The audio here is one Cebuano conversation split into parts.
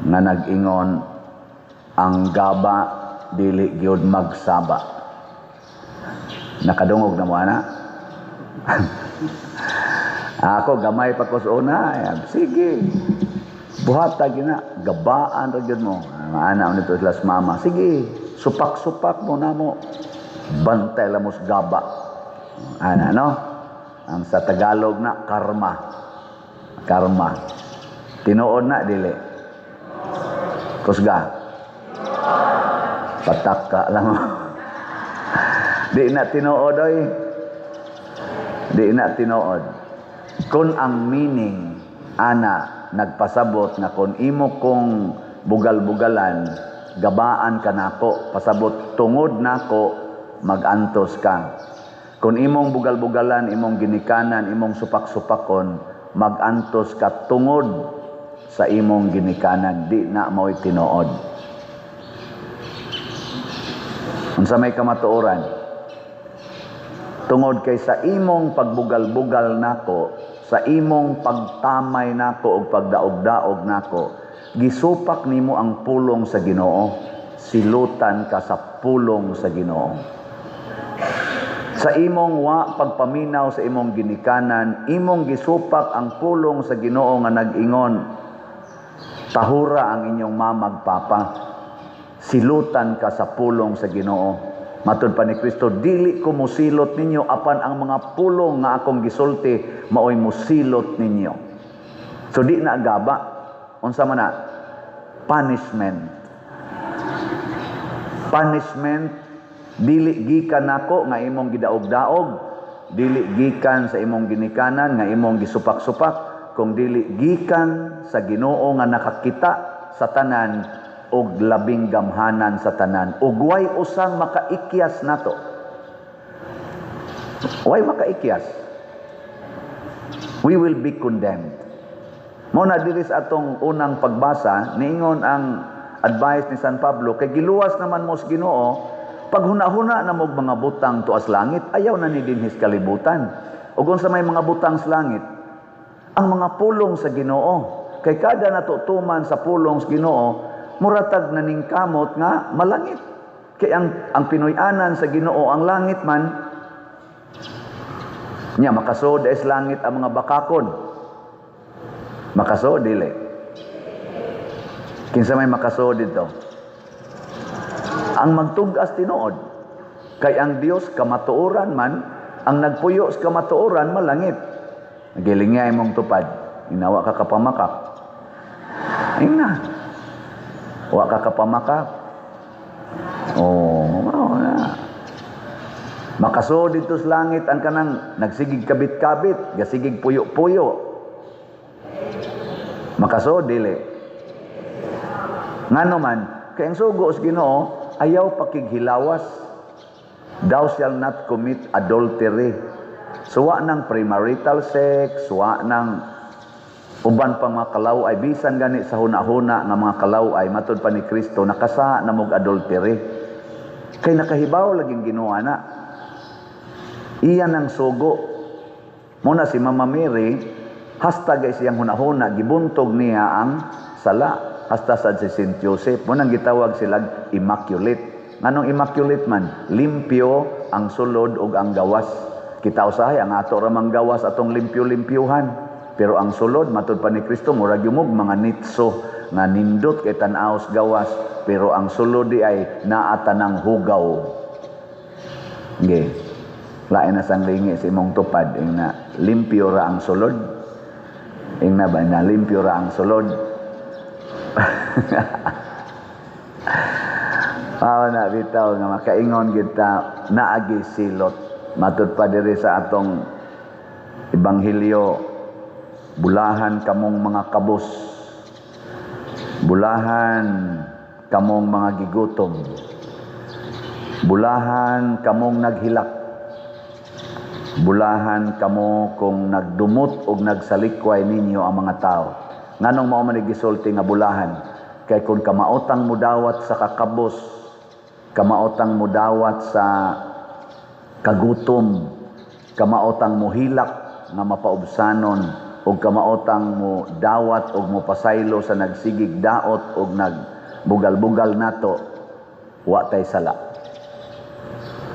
Nga nag-ingon, ang gaba dili gyud magsaba. Nakadungog na mo ana? Ako gamay pa ko sa una, sige. Buhata gyud na, gabaan ra gyud mo. Ana nito sila sa mama. Sige, supak-supak mo namo. Bantay lang mo sa gaba. Ana no? Ang sa Tagalog na karma. Karma. Tinuod na dili? Kusga. Patak ka lang. Di na tinuod oy. Di na tinuod. Kung ang meaning ana nagpasabot nga kung imo kong bugal-bugalan, gabaan ka nako, pasabot tungod nako magantos ka. Kung imong bugal-bugalan, imong ginikanan, imong supak-supakon, magantos ka tungod sa imong ginikanan, di na mo'y tinuod. Unsa may kamatuoran? Tungod kay sa imong pagbugal-bugal nako, sa imong pagtamay nako ug pagdaog-daog nako, gisupak nimo ang pulong sa Ginoo, silutan ka sa pulong sa Ginoo. Sa imong wa pagpaminaw sa imong ginikanan, imong gisupak ang pulong sa Ginoo nga nag-ingon, tahura ang inyong mamag papa. Silutan ka sa pulong sa Ginoo. Matud pa ni Kristo, dili ko musilot ninyo apan ang mga pulong nga akong gisulti maoy musilot ninyo. So di na gaba. Unsa man na? Punishment. Punishment dili gikan nako nga imong gidaog-daog, dili gikan sa imong ginikanan nga imong gisupak-supak, kung dili gikan sa Ginoo nga nakakita sa tanan og labing gamhanan sa tanan, ug way usang makaikyas nato. Way makaikyas. We will be condemned. Mo na diri sa atong unang pagbasa, niingon ang advice ni San Pablo, kay giluwas naman mo sa Ginoo, paghuna-huna na mo mga butang tuas langit, ayaw na ni dinhis kalibutan. Ug unsa may mga butang sa langit? Ang mga pulong sa Ginoo. Kay kada natutuman sa pulong sa Ginoo, muratag na ningkamot nga malangit. Kay ang Pinoy-anan sa Ginoo ang langit man. Nya makasod es langit ang mga bakakon. Makasod dili? Kinsa may makasod dito? Ang magtug-as tinuod. Kay ang Dios kamatuoran man, ang nagpuyo sa kamatuoran malangit. Nagilingay mong tupad, inawa ka kapamakak. Ingna. Wa ka kapamakak. Oh, mao na. Makasod dito sa langit ang kanang nagsigig kabit-kabit, gasigig puyo-puyo. Makasod dili? Ngano man, kay ang sugo sa Ginoo ayaw pakighilawas. Thou shall not commit adultery. Suwa ng premarital sex, suwa ng uban pang mga kalaw-ay, bisan gani sa huna-huna nga mga kalaw-ay, matud pa ni Kristo, nakasa na mog adultery. Kay nakahibaw laging Ginoo na. Iyan ang sugo. Muna si Mama Mary, hasta gay siyang huna-huna, gibuntog niya ang sala. Hasta sad si Saint Joseph. Munang gitawag silang immaculate. Nganong immaculate man? Limpyo ang sulod ug ang gawas. Kita usahay ang ato ramang gawas atong limpyo-limpyuhan. Pero ang sulod, matud pa ni Kristo, murag yumog mga nitso nga nindot kay tan-aw sa gawas. Pero ang sulod di ay naata ng hugaw. Okay. Lain na sang lingi sa imong tupad, ing na limpyo ra ang sulod. Ing na ba na limpyo ra ang sulod. Mao na bitaw nga makaingon kita naagi silot. Matud pa diri sa atong ebanghelyo, bulahan kamong mga kabos, bulahan kamong mga gigutom, bulahan kamong naghilak, bulahan kamo kung nagdumot og nagsalikway ninyo ang mga tao. Nganong mao man gisulti nga bulahan? Kay kung kamaotang mudawat sa kakabos, kamaotang mudawat sa kagutom, kamaotang muhilak nga mapaubsanon, Og kamaotang mo dawat og mo pasaylo sa nagsigig daot og nagbugal-bugal nato, wa tay sala.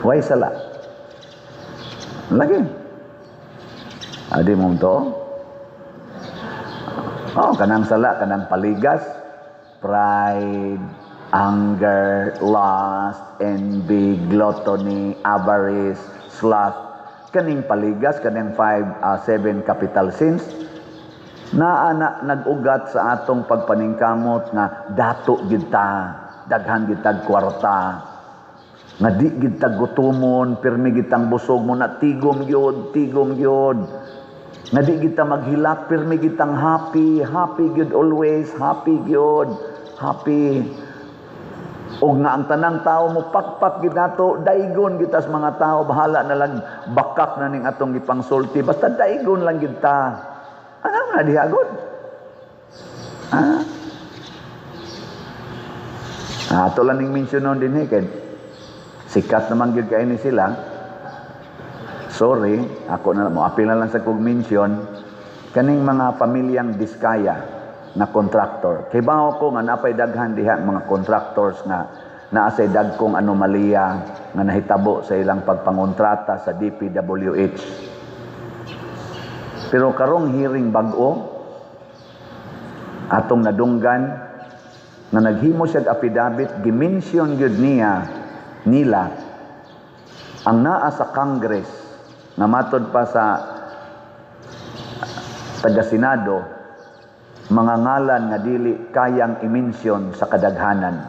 Way sala. Lagi. Adi mo to? Oh, kanang sala, kanang paligas, pride, anger, lust, envy, gluttony, avarice, sloth, kaning paligas, kaning five, seven capital sins, naa na nag-ugat sa atong pagpaningkamot nga dato gyud ta, daghan gyud tag kwarta, nga di gyud ta gutomon, pirmi gyud tang busog mo na tigom gyud, tigom gyud. Nga di gyud ta maghilak, pirmi gyud tang happy, happy gyud always, happy gyud, happy. Og nga ang tanang tao mo pakpak gyud nato, daigon gyud tas mga tao, bahala na lang bakak na ning atong gipangsulti, basta daigon lang gyud ta. Ano na diha gud? Ah? Ah, ato lang ning mention din kay sikat naman gyud kay ni sila. Sorry, ako na mo apil na lang sa kog mention kaning mga pamilyang Diskaya na contractor. Kay bawo ko nga napay daghan diha mga contractors nga naa say dagkong anomalya nga nahitabo sa ilang pagpangontrata sa DPWH. Pero karong hearing bag-o atong nadunggan nga naghimo siya affidavit, gimension gyud niya nila ang naa sa Congress nga matod pa sa taga Senado, mga ngalan nga dili kayang i-mention sa kadaghanan.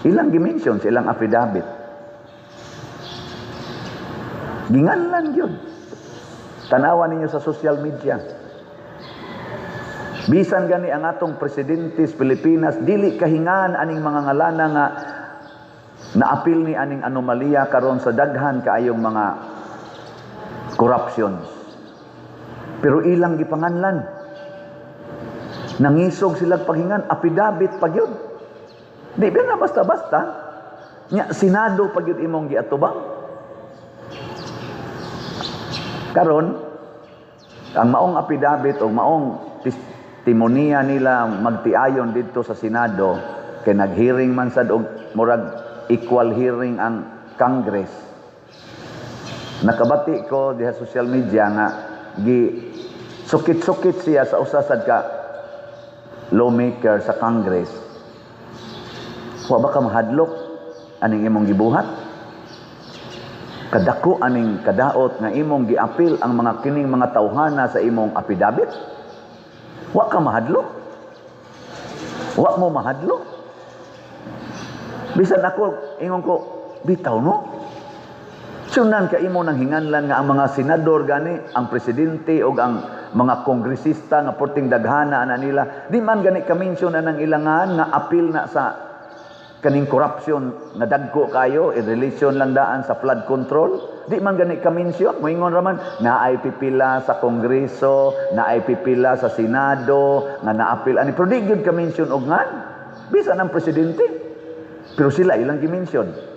Ilang gimension sa ilang affidavit. Ginganlan gyud. Tanawan ninyo sa social media. Bisan gani ang atong presidente sa Pilipinas dili kahingan aning mga ngalana nga naapil ni aning anomalya karon sa daghan kaayong mga corruptions. Pero ilang gipanganlan. Nangisog sila paghingan, affidavit pa gyud. Di ba na basta-basta? Nya Senado pa gyud imong giatubang. Karon ang maong affidavit o maong testimonya nila magtiayon didto sa Senado kay nag-hearing man sad og murag equal hearing ang Congress. Nakabati ko diha social media nga gi sukit-sukit siya sa usa sad ka lawmaker sa Congress. Wa ba ka mahadlok aning imong gibuhat? Kadako aning kadaot nga imong giapil ang mga kining mga tawhana sa imong affidavit? Wa ka mahadlok? Wa mo mahadlok? Bisan ako, ingon ko, bitaw no? Sunan ka imo nang hinganlan nga ang mga senador gani, ang presidente o ang mga kongresista nga porting daghana ana nila, di man gani ka-mention anang ilangan nga apil na sa kaning corruption nga dagko kayo in relation lang daan sa flood control. Di man gani ka-mention, moingon raman naay pipila sa Kongreso, naay pipila sa Senado nga naapil ani, pero di gyud ka-mention og ngan bisan ang presidente, pero sila ilang gi-mention.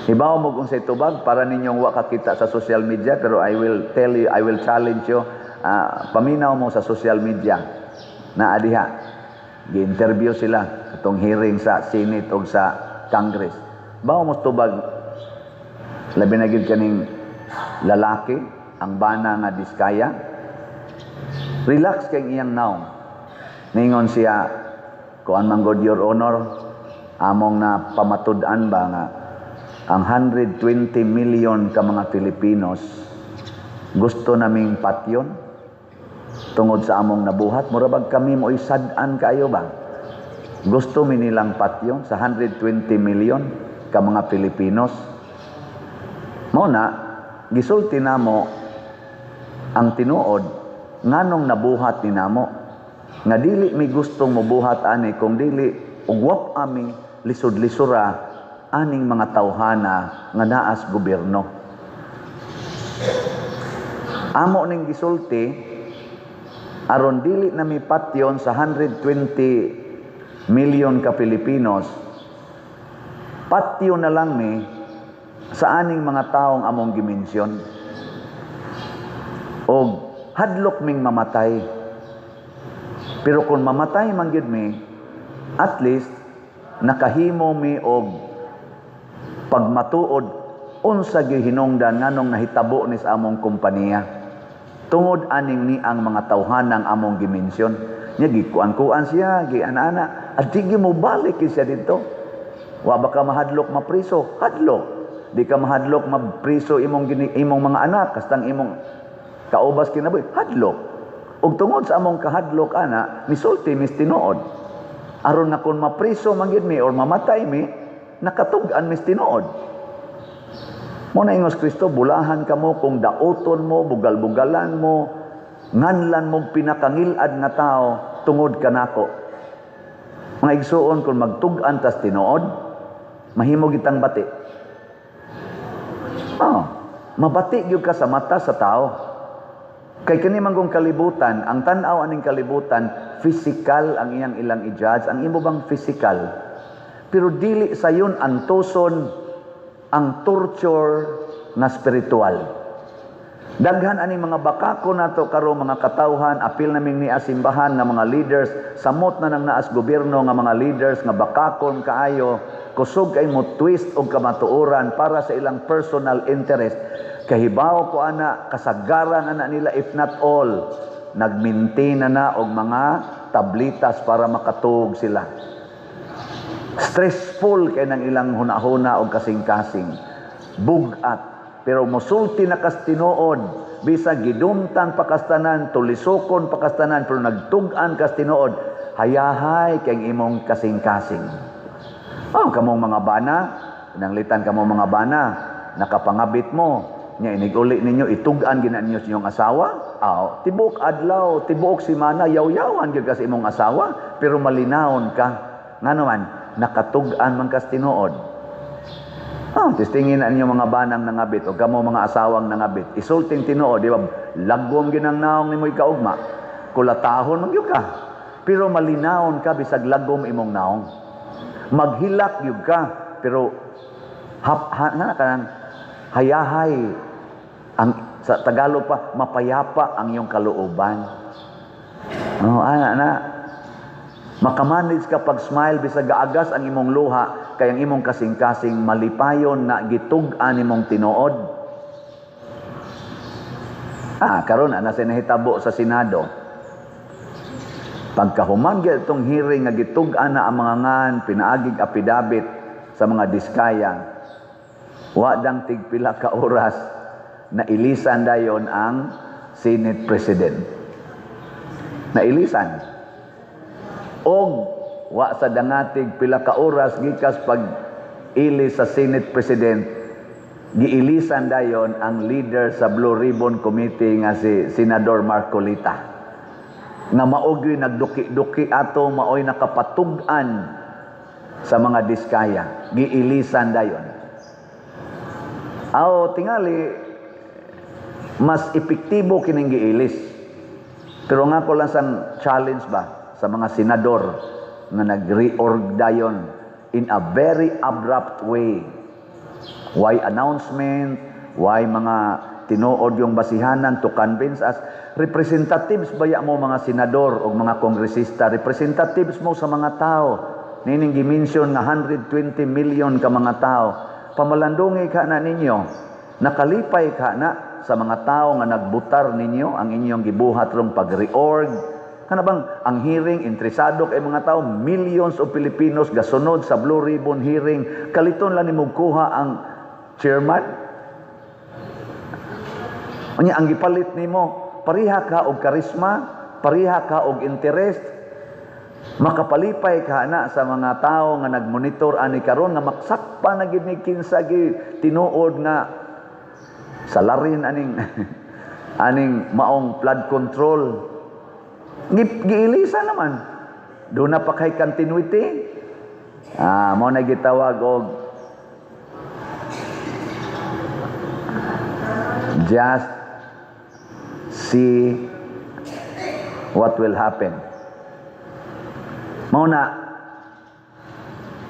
Hibaw mo kung sa tubag para ninyong wa kakita sa social media, pero I will tell you, I will challenge you, paminaw mo sa social media na adiha gi-interview sila atong hearing sa Senate o sa Congress. Bawo mo tubag, labi na gyud kaning lalaki, ang bana nga Diskaya. Relax kay iyang naong. Ningon siya, kuan man God, Your Honor, among na pamatud-an ba nga ang 120 million ka mga Filipinos gusto naming patyon tungod sa among nabuhat. Mura bag kami mo'y sad-an kayo ba? Gusto mi nilang patyon sa 120 million ka mga Filipinos. Mao na gisulti namo ang tinuod nganong nabuhat ni namo nga dili mi gustong mobuhat ani kung dili ugwap ami lisod-lisura aning mga tawhana nga naas gobyerno. Amo ning gisulti aron dili na mi patyon sa 120 million ka Pilipinos, patyon na lang mi sa aning mga taong among gimensyon. Og Hadlok ming mamatay. Pero kung mamatay man gyud mi, at least nakahimo mi og pagmatuod unsa gyud hinungdan nganong nahitabo ni sa among kompanya. Tungod aning ni ang mga tawhanang among gimensyon. Nya gikuan-kuan siya, gi ana-ana, at di gyud mo balik gyud siya didto. Wa ba ka mahadlok mapriso? Hadlok. Di ka mahadlok mapriso imong mga anak, kastang imong kaubas kinabuhi? Hadlok. Ug tungod sa among kahadlok ana, misulti mis tinuod. Aron nga kung mapriso man gyud mi or mamatay mi, nakatug-an mis tinuod. Mao na ingos Kristo, bulahan kamo kung dauton mo, bugal-bugalan mo, nganlan mo pinakangilad nga tao tungod kanako. Mga igsuon, kung magtug-an tas tinuod, mahimo gitang bati. Oh, mabati gyud ka sa mata sa tao. Kay kini man kung kalibutan, ang tan-aw aning kalibutan, physical ang iyang ilang i-judge, ang imo bang physical. Pero dili sayon antuson ang torture nga spiritual. Daghan ani mga bakako nato karon, mga katawhan, apil naming ni simbahan nga mga leaders, samot na nang naas gobyerno nga mga leaders nga bakakon kaayo, kusog kay mo twist og kamatuoran para sa ilang personal interest. Kahibaw ko ana, kasagaran ana nila, if not all, nagminti na na og mga tablitas para makatuog sila. Stressful kay nang ilang hunahuna og kasing-kasing. Bugat, pero musulti na kas tinuod, bisag gidumtan pa kastanan, tulisokon pa kastanan, pero nagtug-an kas tinuod, hayahay kay imong kasing-kasing. Oh, kamong mga bana, nanglitan kamong mga bana, nakapangabit mo, nya inig-uli ninyo, itug-an gina ninyo sa inyong asawa. Aw, tibuok adlaw, tibuok simana, yaw-yawan gyud ka sa imong asawa, pero malinawon ka. Ngano man, nakatug-an man kas tinuod. Oh, testingin na ninyo mga banang nangabit o kamo mga asawang nangabit. Isulting tinuod, di ba? Lagom ginang naong nimo ikaugma. Kulatahon man gyud ka. Pero malinawon ka bisag lagom imong naong. Maghilak gyud ka, pero hap, ha, nga kanang hayahay ang sa Tagalog pa, mapayapa ang iyong kalooban. Oh, ana na. Makamanage ka pag smile bisag gaagas ang imong luha kay ang imong kasing-kasing malipayon na gitug-an nimong tinuod. Ah, karon ana sa nahitabo sa Senado. Pagkahuman gyud itong hearing nga gitug-an na ang mga ngan pinaagig apidabit sa mga Diskaya, wa dang tigpila ka oras na ilisan dayon ang Senate President. Nailisan. Og wa sa dangatig pila ka oras gikas pag ilis sa Senate President, giilisan dayon ang leader sa Blue Ribbon Committee nga si Senador Marcoleta. Nga mao gyud nagduki-duki ato, maoy nakapatug-an sa mga Diskaya, giilisan dayon. Aw, tingali mas epektibo kining giilis. Pero nga ko lang sang challenge ba sa mga senador nga nag-reorg dayon in a very abrupt way. Why announcement? Why mga tinuod yung basihanan to convince us? Representatives baya mo mga senador o mga kongresista? Representatives mo sa mga tao. Nining gimension nga 120 million ka mga tao. Pamalandungi ka na ninyo. Nakalipay ka na sa mga tao nga nagbutar ninyo ang inyong gibuhat rong pag-reorg. Kana bang ang hearing interesado kay mga tao, millions of Filipinos gasunod sa Blue Ribbon hearing, kaliton lang nimo kuha ang chairman. Unya ang gipalit nimo, pareha ka og karisma, pareha ka og interest, makapalipay ka na sa mga tao nga nagmonitor ani karon nga maksakpa na gid ni kinsa gi tinuod nga salarin aning aning maong flood control. Giilisa naman. Doon na pa kay continuity. Ah, mao na gitawag og just see what will happen. Mao na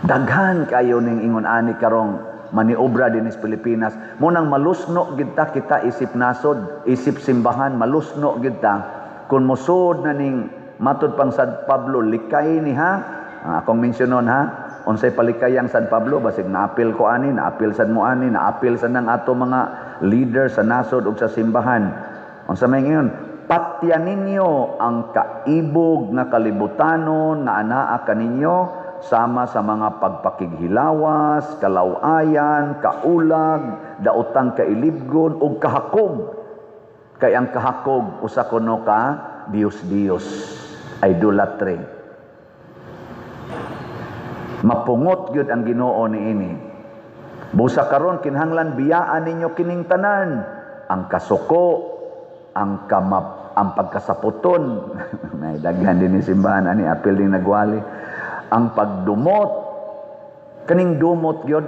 daghan kayo ning ingon ani karong maniobra dinhi sa Pilipinas. Mao nang malusno gid ta kita isip nasod, isip simbahan, malusno gid ta kung mosud na ning matud pang San Pablo, likay ni ha. Ang akong mensyonon ha, unsay palikayang San Pablo, basig naapil ko ani, naapil sad mo ani, naapil sad ng ato mga leader sa nasod ug sa simbahan. Unsa may ngayon? Patya ninyo ang kaibog nga kalibutanon nga anaa kaninyo sama sa mga pagpakighilawas, kalawayan, kaulag, daotang kailibgon ug kahakog. Kay ang kahakog usa kuno ka Diyos-Diyos, idolatry. Mapungot gyud ang Ginoo niini. Busa karon kinahanglan biyaan ninyo kining tanan, ang kasuko, ang kamap, ang pagkasaputon. Nay daghan din ni simbahan ani, apil din nagwali. Ang pagdumot, kaning dumot gyud.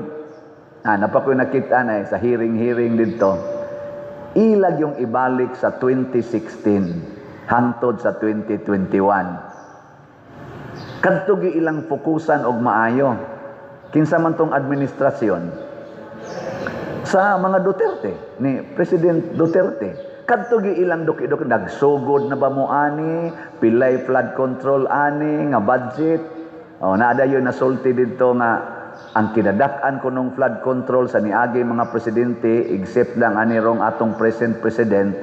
Ah, napa ko nakita na sa hearing-hearing didto. Ilag yung ibalik sa 2016 hangtod sa 2021. Kadto gi ilang fokusan og maayo. Kinsa man tong administrasyon sa mga Duterte ni President Duterte. Kadto gi ilang duki-duki, nagsugod na ba mo ani, pilay flood control ani nga budget. Oh, naa dayon nasulti didto nga ang kinadak-an kunong flood control sa niagi mga presidente, except lang ani rong atong present president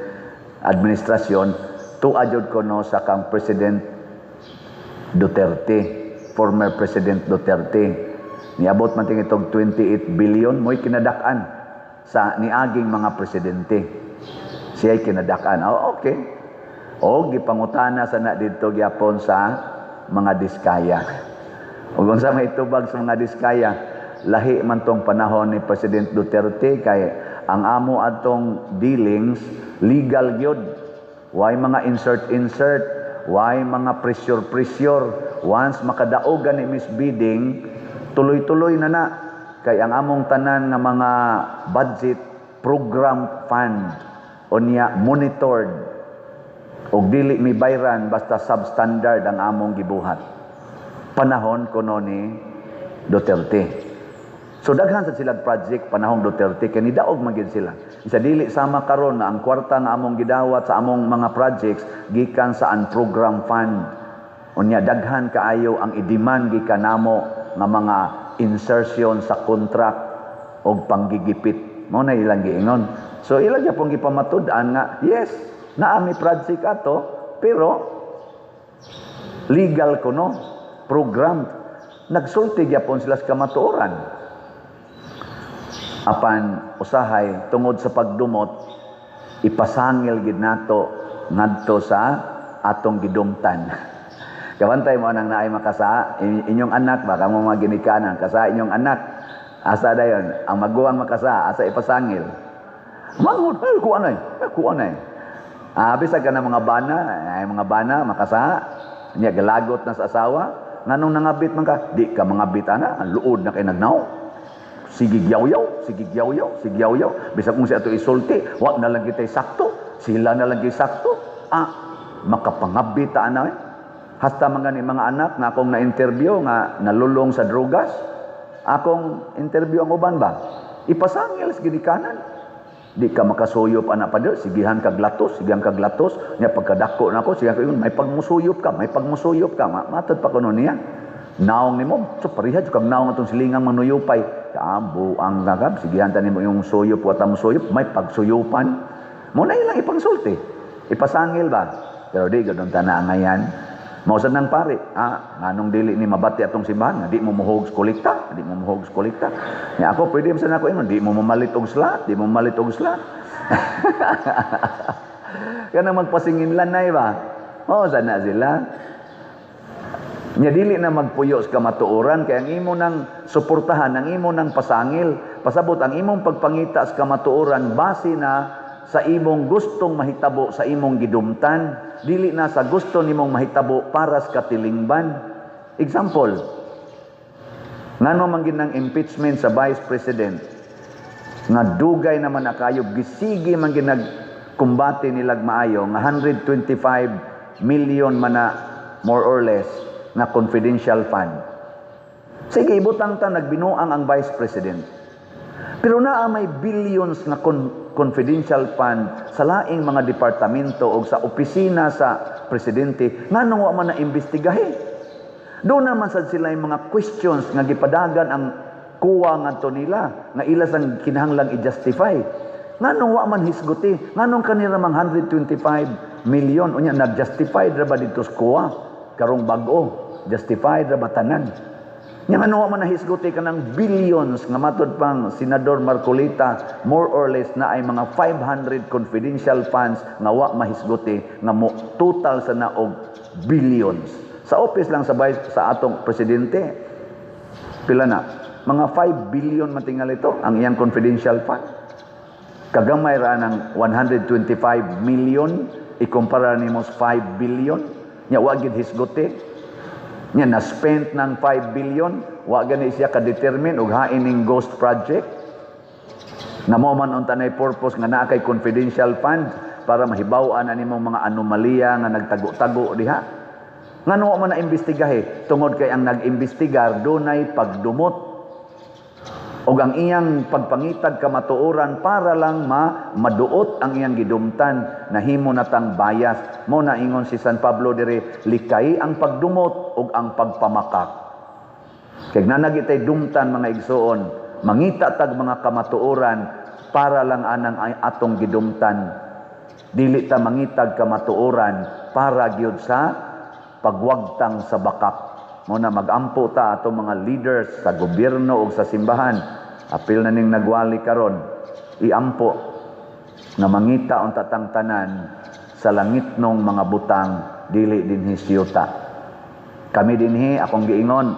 administrasyon, tuwa jud kuno sa kang President Duterte, former President Duterte. Niabot man ting itong 28 billion mo'y kinadak-an sa niaging mga presidente. Siya'y kinadak-an. Oh, okay. O gipangutana sa na didto gyapon sa mga Diskaya. Ug unsa may tubag sa mga Diskaya, lahi man tong panahon ni President Duterte kay ang amo atong dealings legal gyud. Way mga insert insert, way mga pressure pressure. Once makadaog ni Miss Bidding, tuloy-tuloy na na kay ang among tanan nga mga budget program fund, unya monitored og dili mi bayran basta substandard ang among gibuhat. Panahon kuno ni Duterte. So daghan sa sila project panahong Duterte kay nidaog man gid sila. Isa dili sama karon na ang kwarta nga among gidawat sa among mga projects gikan sa unprogram fund. Unya daghan kaayo ang i-demand gikan namo nga mga insertion sa contract og panggigipit. Mao na ilang giingon. So ilang gyapon gipamatud-an nga yes, naa mi project ato pero legal kuno, program. Nagsulti gyapon sila sa kamatuoran. Apan usahay tungod sa pagdumot, ipasangil gid nato ngadto sa atong gidumtan. Kabantay mo nang naay makasa inyong anak ba kamo mga ginikanan kasa inyong anak, asa dayon ang maguwang makasa, asa ipasangil? Manghud ay kuan ay, ay kuan ay. Ah, bisag ka na mga bana, ay mga bana makasa niya, galagot na sa asawa, nganong nangabit man ka, di ka mangabit ana, ang luod na kay nagnaw. Sige yaw-yaw, sige yaw-yaw, sige yaw-yaw. Bisag kung siya ato isulti, wa na lang kita'y sakto, sila na lang kita'y sakto. Ah, makapangabit ta ana eh. Hasta mga ni mga anak nga akong na-interview nga nalulong sa drogas, akong interview ang uban ba? Ipasangil sa ginikanan. Di ka makasuyop anak pa sigihan kag latos, sigihan kag latos, nya pagkadako nako, sigihan ka may pagmusuyop ka, may pagmusuyop ka, matod pa kuno niya. Naong nimo, so pareha jud kag naong atong silingang manuyupay. Kabuang gagab, sigihan ta nimo yung suyop, wa ta mo suyop, may pagsuyupan. Mo na ilang ipangsulti. Ipasangil ba? Pero di gud ta na ngayan. Mao sad nang pare, nganong dili ni mabati atong simbahan, nga di mo muhog sa kolekta, di mo muhog sa kolekta. Nya ako pwede man sa nako ingon, di mo mamalit og slot, di mo mamalit og slot. Kanang magpasingin nay ba? Oh, sana sila. Nya dili na magpuyo sa kamatuoran kay ang imo nang suportahan, ang imo nang pasangil, pasabot ang imong pagpangita sa kamatuoran base na sa imong gustong mahitabo sa imong gidumtan, dili na sa gusto nimong mahitabo para sa katilingban. Example, ngano man gid nang impeachment sa Vice President nga dugay naman na kayo, gisigi man gid nagkumbate nilag maayo nga 125 million man na more or less nga confidential fund. Sige, ibutang ta nagbinuang ang Vice President. Pero naa may billions nga confidential fund sa laing mga departamento o sa opisina sa presidente, nganong wa man na imbestigahe? Doon naman sad sila yung mga questions nga gipadagan ang COA ngadto nila nga ila sang kinahanglang i-justify. Nganong wa man hisguti? Nganong kanira mang 125 million? Unya nag-justify ra ba dito sa COA? Karong bag-o, justified ra ba tanan? Nya ngano wa man nahisguti kanang billions nga matod pang Senador Marcoleta, more or less na ay mga 500 confidential funds nga wa mahisguti nga mo total sa naog billions. Sa office lang sa vice, sa atong presidente, pila na? Mga 5 billion matingal ito ang iyang confidential fund. Kagamay ra ng 125 million ikumpara nimo sa 5 billion. Nya wa gid hisguti. Nya na-spent ng 5 billion, wa gani siya ka-determine og hain ning ghost project. Nga mo man unta nay purpose nga naa kay confidential fund para mahibaw-an na nimong mga anomalya nga nagtago-tago diha. Ngano wa man na imbestigahe? Tungod kay ang nag-imbestigar dunay pagdumot og ang iyang pagpangitag kamatuoran para lang ma maduot ang iyang gidumtan, nahimo natang bias. Mo na ingon si San Pablo dire, likay ang pagdumot ug ang pagpamakak. Kay nanagi tay dumtan, mga igsuon, mangita tag mga kamatuoran para lang anang atong gidumtan. Dili ta mangitag kamatuoran para gyud sa pagwagtang sa bakak. Mo na magampo ta atong mga leaders sa gobyerno ug sa simbahan. Apil na ning nagwali karon, iampo nga mangita unta tang tanan sa langitnong mga butang, dili dinhi siyuta. Kami dinhi, akong giingon,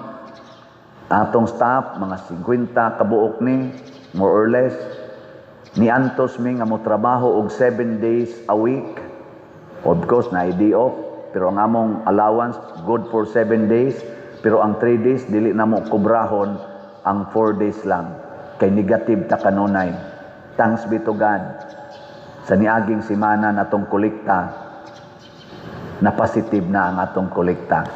atong staff mga 50 kabuok ni, more or less, niantos mi nga mo trabaho og 7 days a week. Of course, na day off, pero ang among allowance good for 7 days, pero ang 3 days dili na mo kubrahon, ang 4 days lang kay negative ta kanunay. Thanks be to God, sa niaging semana natong kolekta, na positive na ang atong kolekta.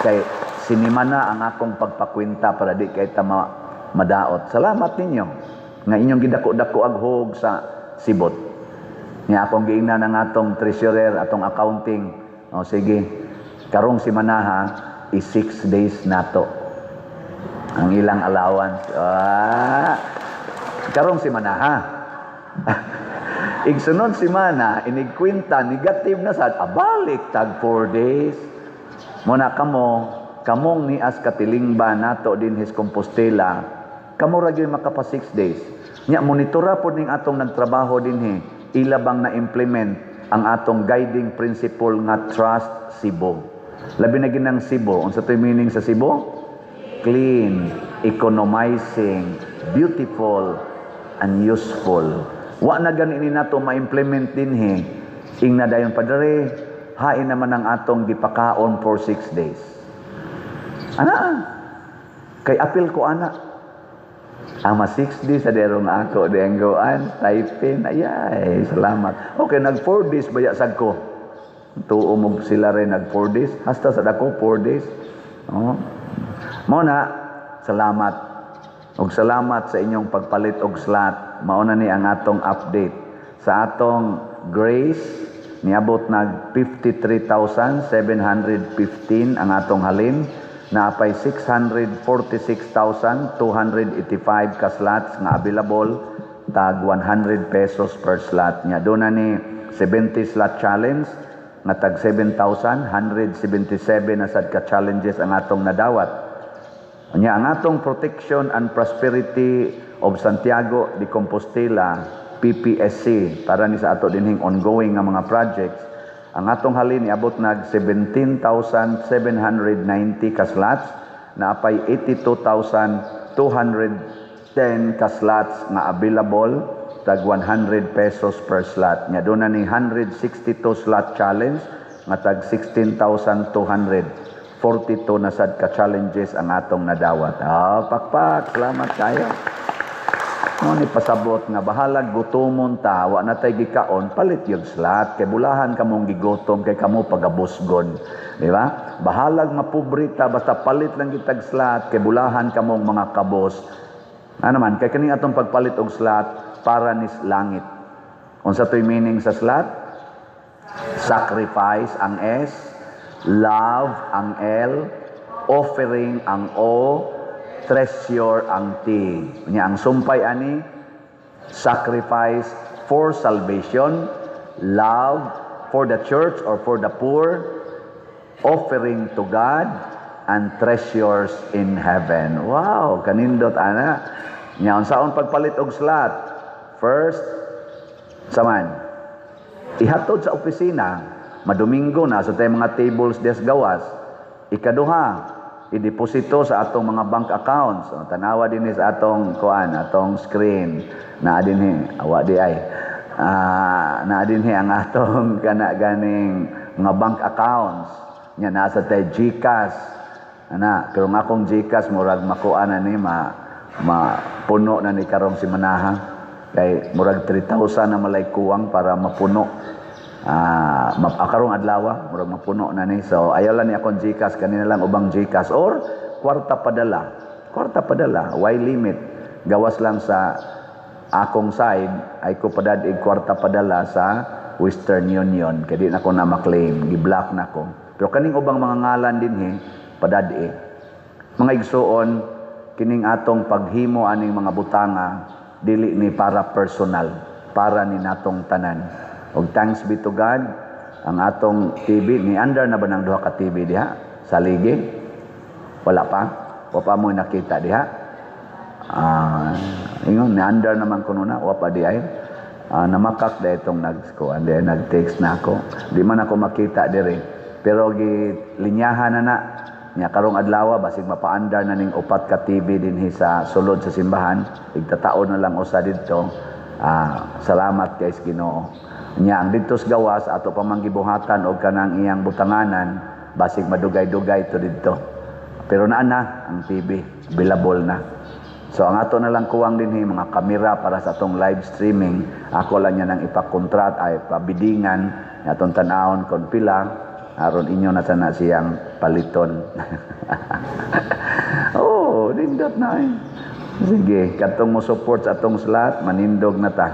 Kay sinimana ang akong pagpakwenta para di kay ta madaot. Salamat ninyo nga inyong gidako-dako ag hog sa sibot. Nga akong giingnan ang atong treasurer, atong accounting. O sige, karong simanaha is 6 days nato ang ilang allowance. Ah, karong simanaha. Igsunod simana, inigkwenta, negative na sad, abalik tag 4 days. Muna kamo, kamong nias katilingban nato din his Compostela, kamo ra gyud makapa 6 days. Nya monitora pod ning atong nagtrabaho dinhi, ila bang na-implement ang atong guiding principle nga Trust Cebu. Labi na ginang Cebu. Unsa to'y meaning sa Cebu? Clean, economizing, beautiful, and useful. Wa na gani ni nato ma-implement dinhi. Ingna dayon, "Padre, hain naman ang atong gipakaon for 6 days." Ana, kay apil ko ana. Ama 6 days sa derong ako denggoan, stipend, ayay, salamat. Okay, nag 4 days baya sad ko. Tuo mo sila rin nag 4 days, hasta sa dako 4 days. Oh. Mo na, salamat. Og salamat sa inyong pagpalit og slot. Mao na ni ang atong update. Sa atong Grace, niabot nag 53,715 ang atong halin. Naapay 646,285 ka slots nga available, tag 100 pesos per slot. Nya doon na ni 70 slot challenge nga tag 7,177 na sad ka challenges ang atong nadawat. Nya ang atong Protection and Prosperity of Santiago de Compostela, PPSC, para ni sa ato dinhing ongoing nga mga projects, ang atong halin niabot nag 17,790 ka slots, naapay 82,210 ka slots nga available, tag 100 pesos per slot. Nya doon na ni 162 slot challenge nga tag 16,242 na sad ka challenges ang atong nadawat. Ah, pakpak, salamat kayo. Mo ni pasabot nga bahalag gutomon ta, wa na tay gikaon, palit yung slot kay bulahan kamong gigotom kay kamo pagabusgon, di ba? Bahalag mapobre ta, basta palit lang kitag slot kay bulahan kamong mga kabos. Ano man, kay kaning atong pagpalit og slot para nis langit. Unsa to'y meaning sa slot? Sacrifice ang S, love ang L, offering ang O, treasure ang T. Nya ang sumpay ani, sacrifice for salvation, love for the church or for the poor, offering to God, and treasures in heaven. Wow, kanindot ana. Nya unsaon pagpalit og slot? First, saman, ihatod sa opisina, madomingo na sa tayo mga tables des gawas. Ikaduha, ideposito sa atong mga bank accounts. O, tanawa din sa atong kuan, atong screen. Naa dinhi, awa di ay. Naa dinhi ang atong kana ganing mga bank accounts. Nya nasa tay GCash. Ana, pero nga akong GCash murag makuha na ni ma mapuno na ni karong simanaha. Kay murag 3,000 na malay kuwang para mapuno. Karong adlaw murag mapuno na ni. So ayaw lang ni akong GCash, kanina lang ubang GCash or kwarta padala. Kwarta padala, why limit? Gawas lang sa akong side ay ko padad kwarta padala sa Western Union kay di na ko na ma-claim, gi-block na ko. Pero kaning ubang mga ngalan dinhi padad eh. Mga igsuon, kining atong paghimo aning mga butanga dili ni para personal, para ni natong tanan. Og thanks be to God, ang atong TV ni under na ba ng duha ka TV diha sa ligi? Wala pa? Wa pa mo nakita diha? Ingon ni under naman kuno na, wa pa di ay. Namakak da itong nagkuan di nag-text na ako. Di man ako makita diri. Pero gi linyahan na na nya karong adlaw, basig mapaandar na ning upat ka TV dinhi sa sulod sa simbahan. Igtataon na lang usa didto. Salamat kay Ginoo. Nya ang didto sa gawas ato pa man gibuhatan og kanang iyang butanganan, basig madugay-dugay to didto. Pero naa na ang TV, available na. So ang ato na lang kuwang dinhi mga kamera para sa atong live streaming, ako lang niya nang ipakontrat ay pabidingan atong tan-awon kon pila aron inyo na sana siyang paliton. Oh, nindot na eh. Sige, katong mo support sa atong slot, manindog na ta.